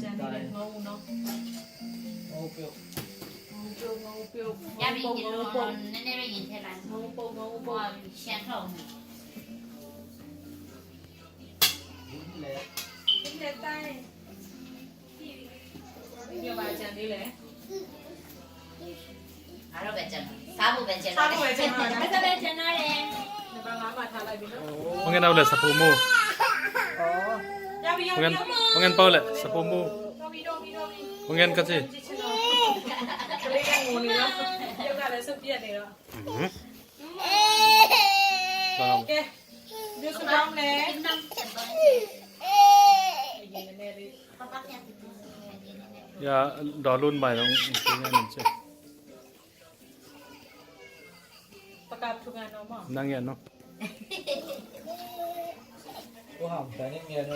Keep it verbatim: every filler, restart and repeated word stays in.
ကျန်သေးတယ် ငအူနော်။ ငအူပြုတ်။ ငအူပြုတ် ငအူပြုတ်။ ရပြီ ဒီလိုနည်းနည်းပဲ ရင်ထည့်လိုက်။ ငအူပုတ် ငအူပုတ်။ ဟိုရှမ်းထောက်နေ။ ဒီလေတိုင်း။ ဒီမှာကျန်သေးလေ။ အားတော့ပဲကျန်တော့ စားဖို့ပဲကျန်တော့ စားဖို့ပဲကျန်တော့ မဆလာကျန်တော့လေ။ နံပါတ်ငါးမှာထားလိုက်ပြီနော်။ မငယ်နောက်လေ စပူမူ။ ရပြီ ရပြီ။ မငယ် မငယ်ပေါ့လေ စပူမူ။ တော့ပြီ တော့ပြီ တော့ပြီ။ မငယ်ကချီ။ ကလေးကငိုနေတော့ ရုပ်ကလည်း စုပ်ပြတ်နေတော့။ ဟမ်။ ကဲ ဒုစကောင်းလေ။ ရ ဒေါ်လွန်ပိုင်တော့ သူငယ်နေချက်။ ပကပ်ထုငါနော်မ။ နငယ်နော်။ ကိုဟမ် တန်းနေငယ်နော်။